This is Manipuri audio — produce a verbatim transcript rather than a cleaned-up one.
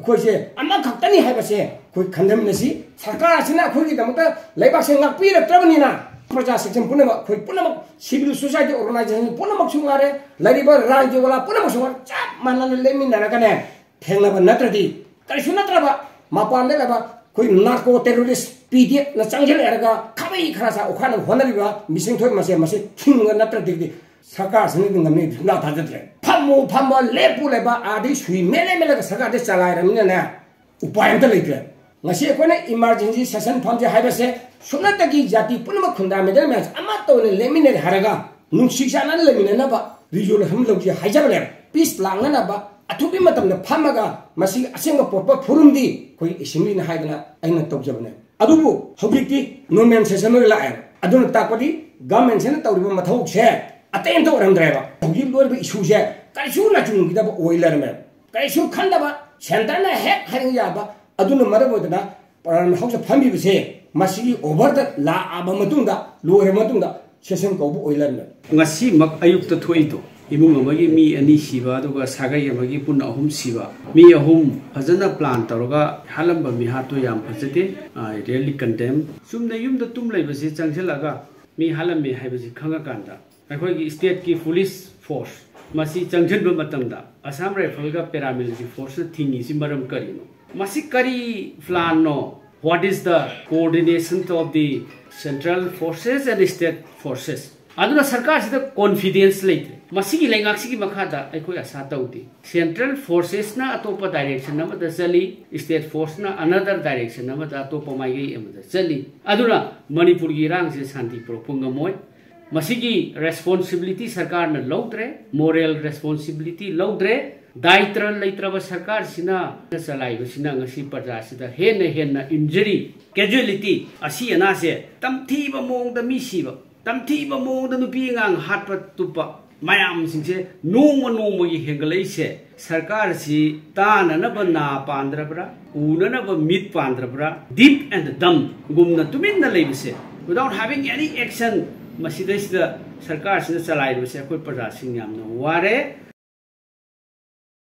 ꯑꯩꯈꯣꯏꯁꯦ ꯑꯃꯈꯛꯇꯅꯤ ꯍꯥꯏꯕꯁꯦ ꯑꯩꯈꯣꯏ ꯈꯟꯊꯃꯤꯟꯅꯁꯤ꯫ ꯁꯔꯀꯥꯔ ꯑꯁꯤꯅ ꯑꯩꯈꯣꯏꯒꯤꯗꯃꯛꯇ ꯂꯩꯕꯥꯛꯁꯦ ꯉꯥꯛꯄꯤꯔꯛꯇ꯭ꯔꯕꯅꯤꯅ, ꯄ꯭ꯔꯖꯥ ꯁꯦꯛꯁꯟ ꯄꯨꯝꯅꯃꯛ, ꯑꯩꯈꯣꯏ ꯄꯨꯝꯅꯃꯛ, civil society organization ꯄꯨꯝꯅꯃꯛꯁꯨ ꯉꯥꯏꯔꯦ, ꯂꯩꯔꯤꯕ ꯔꯥꯖ꯭ꯌ ꯋꯥꯂꯥ ꯄꯨꯝꯅꯃꯛꯁꯨ ꯉꯥꯏꯔꯦ, ꯆꯞ ꯃꯥꯟꯅꯅ ꯂꯦꯞꯃꯤꯟꯅꯔꯒꯅꯦ, ꯊꯦꯡꯅꯕ ꯅꯠꯇ꯭ꯔꯗꯤ, ꯀꯔꯤꯁꯨ ꯅꯠꯇ꯭ꯔꯕ, ꯃꯄꯥꯟꯗ ꯂꯩꯕ ꯑꯩꯈꯣꯏ narco terrorist, ꯄꯤ ꯗꯤ ꯑꯦꯐꯅ ꯆꯪꯁꯤꯜꯂꯛꯑꯒ ꯈꯥꯕꯩ ꯈꯔꯥꯁꯥ ꯎꯈꯥꯠꯅꯕ ꯍꯣꯠꯅꯔꯤꯕ ꯃꯤꯁꯤꯡ ꯊꯣꯛꯏ ꯃꯁꯦ, ꯃꯁꯤ ꯊꯤꯡꯕ ꯅꯠꯇ꯭ꯔꯗꯤ ꯁꯔꯀꯥꯔꯁꯤꯅꯗꯤ ꯉꯝꯅꯤ ꯁꯨꯡꯊꯥ ꯊꯥꯖꯗ꯭ꯔꯦ꯫ ꯐꯝꯃꯨ ꯐꯝꯕ, ꯂꯦꯞꯄꯨ ꯂꯦꯞꯄ, ꯑꯥꯗꯩ ꯁꯨꯏ ꯃꯦꯜꯂꯦ ꯃꯦꯜꯂꯒ ꯁꯔꯀꯥꯔꯗ ꯆꯂꯥꯏꯔꯕꯅꯤꯅꯅꯦ, ꯎꯄꯥꯏ ꯑꯝꯇ ꯂꯩꯇ꯭ꯔꯦ꯫ ꯉꯁꯤ ꯑꯩꯈꯣꯏꯅ emergency session ꯐꯝꯁꯦ ꯍꯥꯏꯕꯁꯦ, ꯁꯨꯞꯅꯇꯒꯤ ꯖꯥꯇꯤ ꯄꯨꯝꯅꯃꯛ, ꯈꯨꯟꯗꯥꯃꯤꯟꯅꯔ ꯃꯌꯥꯝꯁꯦ ꯑꯃꯠꯇ ꯑꯣꯏꯅ ꯂꯦꯞꯃꯤꯟꯅꯔꯦ ꯍꯥꯏꯔꯒ, ꯅꯨꯡꯁꯤ ꯆꯥꯟꯅꯅ ꯂꯩꯃꯤꯟꯅꯅꯕ resolution ꯂꯧꯁꯤ ꯍꯥꯏꯖꯕꯅꯦꯕ꯫ Peace ꯂꯥꯛꯅꯅꯕ ꯑꯊꯨꯕ ꯃꯇꯝꯗ ꯐꯝꯃꯒ ꯃꯁꯤꯒꯤ ꯑꯁꯦꯡꯕ ꯄꯣꯛꯄ ꯐꯣꯔꯝꯗꯤ ꯑꯩꯈꯣꯏ assemblyꯅ ꯍꯥꯏꯗꯅ ꯑꯩꯅ ꯇꯧꯖꯕꯅꯦ꯫ ꯑꯗꯨꯕꯨ ꯍꯧꯖꯤꯛꯇꯤ normal session ꯑꯣꯏꯅ ꯂꯥꯛꯑꯦ꯫ ꯑꯗꯨꯅ ꯇꯥꯛꯄꯗꯤ governmentꯁꯤꯅ ꯇꯧꯔꯤꯕ ꯃꯊꯧꯁꯦ ꯑꯇꯩ ꯑꯝꯇ ꯑꯣꯏꯔꯝꯗ꯭ꯔꯦꯕ꯫ ꯍꯧꯖꯤꯛ ꯂꯣꯏꯔꯤꯕ issueꯁꯦ ꯀꯔꯤꯁꯨ ꯅꯥꯆꯨꯡꯈꯤꯗꯕ ꯑꯣꯏ ꯂꯩꯔꯝꯃꯦꯕ꯫ ꯀꯔꯤꯁꯨ ꯈꯟꯗꯕ, centreꯅ ꯍꯦꯛ ꯍꯥꯏꯔꯛ ꯌꯥꯕ꯫ ꯑꯗꯨꯅ ꯃꯔꯝ ꯑꯣꯏꯗꯅ Parliament Houseꯇ ꯐꯝꯃꯤꯕꯁꯦ ꯃꯁꯤꯒꯤ overꯗ ꯂꯥꯛꯑꯕ ꯃꯇꯨꯡꯗ, ꯂꯣꯏꯔꯕ ꯃꯇꯨꯡꯗ session ꯀꯧꯕ ꯑꯣꯏ ꯂꯩꯔꯝꯃꯦ꯫ ꯉꯁꯤꯃꯛ ꯑꯌꯨꯛꯇ ꯊꯣꯛꯏꯗꯣ, ꯏꯃꯨꯡ ꯑꯃꯒꯤ ꯃꯤ ꯑꯅꯤ ꯁꯤꯕ, ꯑꯗꯨꯒ ꯁꯥꯒꯩ ꯑꯃꯒꯤ ꯄꯨꯟꯅ ꯑꯍꯨꯝ ꯁꯤꯕ, ꯃꯤ ꯑꯍꯨꯝ ꯐꯖꯅ plan ꯇꯧꯔꯒ ꯍꯥꯠꯂꯝꯕ ꯃꯤꯍꯥꯠꯇꯣ ꯌꯥꯝ ꯐꯖꯗꯦ꯫ I really condemn꯫ ꯆꯨꯝꯅ ꯌꯨꯝꯗ ꯇꯨꯝ ꯂꯩꯕꯁꯤ ꯆꯪꯁꯤꯜꯂꯒ ꯃꯤ ꯍꯥꯠꯂꯝꯃꯦ ꯍꯥꯏꯕꯁꯤ ꯈꯪꯉꯀꯥꯟꯗ, ꯑꯩꯈꯣꯏꯒꯤ stateꯀꯤ police force ꯃꯁꯤ ꯆꯪꯁꯤꯟꯕ ꯃꯇꯝꯗ Assam Rifle ꯒ paramilitary forceꯅ ꯊꯤꯡꯉꯤꯁꯤ ꯃꯔꯝ ꯀꯔꯤꯅꯣ? ꯃꯁꯤ ꯀꯔꯤ planꯅꯣ? What is the coordination of the central forces and state forces? ꯑꯗꯨꯅ ꯁꯔꯀꯥꯔꯁꯤꯗ confidence ꯂꯩꯇ꯭ꯔꯦ꯫ ꯃꯁꯤꯒꯤ ꯂꯩꯉꯥꯛꯁꯤꯒꯤ ꯃꯈꯥꯗ ꯑꯩꯈꯣꯏ ꯑꯁꯥ ꯇꯧꯗꯦ꯫ Central forcesꯅ ꯑꯇꯣꯞꯄ direction ꯑꯃꯗ ꯆꯠꯂꯤ, state forceꯅ another direction ꯑꯃꯗ, ꯑꯇꯣꯞꯄ ꯃꯥꯏꯀꯩ ꯑꯃꯗ ꯆꯠꯂꯤ꯫ ꯑꯗꯨꯅ ꯃꯅꯤꯄꯨꯔꯒꯤ ꯏꯔꯥꯡꯁꯦ ꯁꯥꯟꯇꯤ ꯄꯨꯔꯛꯄ ꯉꯝꯃꯣꯏ꯫ ꯃꯁꯤꯒꯤ responsibility ꯁꯔꯀꯥꯔꯅ ꯂꯧꯗ꯭ꯔꯦ, moral responsibility ꯂꯧꯗ꯭ꯔꯦ꯫ ꯗꯥꯏꯇ꯭ꯔ ꯂꯩꯇ꯭ꯔꯕ ꯁꯔꯀꯥꯔꯁꯤꯅ ꯆꯂꯥꯏꯕꯁꯤꯅ ꯉꯁꯤ ꯄ꯭ꯔꯖꯥꯁꯤꯗ ꯍꯦꯟꯅ ꯍꯦꯟꯅ injury, casualty, ꯑꯁꯤ ꯑꯅꯥꯁꯦ, ꯇꯝꯊꯤꯕ ꯃꯑꯣꯡꯗ ꯃꯤ ꯁꯤꯕ, ꯇꯝꯊꯤꯕ ꯃꯑꯣꯡꯗ ꯅꯨꯄꯤ ꯑꯉꯥꯡ ꯍꯥꯠꯄ ꯇꯨꯞꯄ ꯃꯌꯥꯝꯁꯤꯡꯁꯦ ꯅꯣꯡꯃ ꯅꯣꯡꯃꯒꯤ ꯍꯦꯟꯒꯠꯂꯛꯏꯁꯦ, ꯁꯔꯀꯥꯔꯁꯤ ꯇꯥꯅꯅꯕ ꯅꯥ ꯄꯥꯟꯗ꯭ꯔꯕ꯭ꯔꯥ, ꯎꯅꯅꯕ ꯃꯤꯠ ꯄꯥꯟꯗ꯭ꯔꯕ꯭ꯔꯥ, deaf and dumbꯒꯨꯝꯅ ꯇꯨꯃꯤꯟꯅ ꯂꯩꯕꯁꯦ, without having any action, ꯃꯁꯤꯗꯩꯁꯤꯗ ꯁꯔꯀꯥꯔꯁꯤꯅ ꯆꯂꯥꯏꯔꯤꯕꯁꯦ ꯑꯩꯈꯣꯏ ꯄ꯭ꯔꯖꯥꯁꯤꯡ ꯌꯥꯝꯅ ꯋꯥꯔꯦ꯫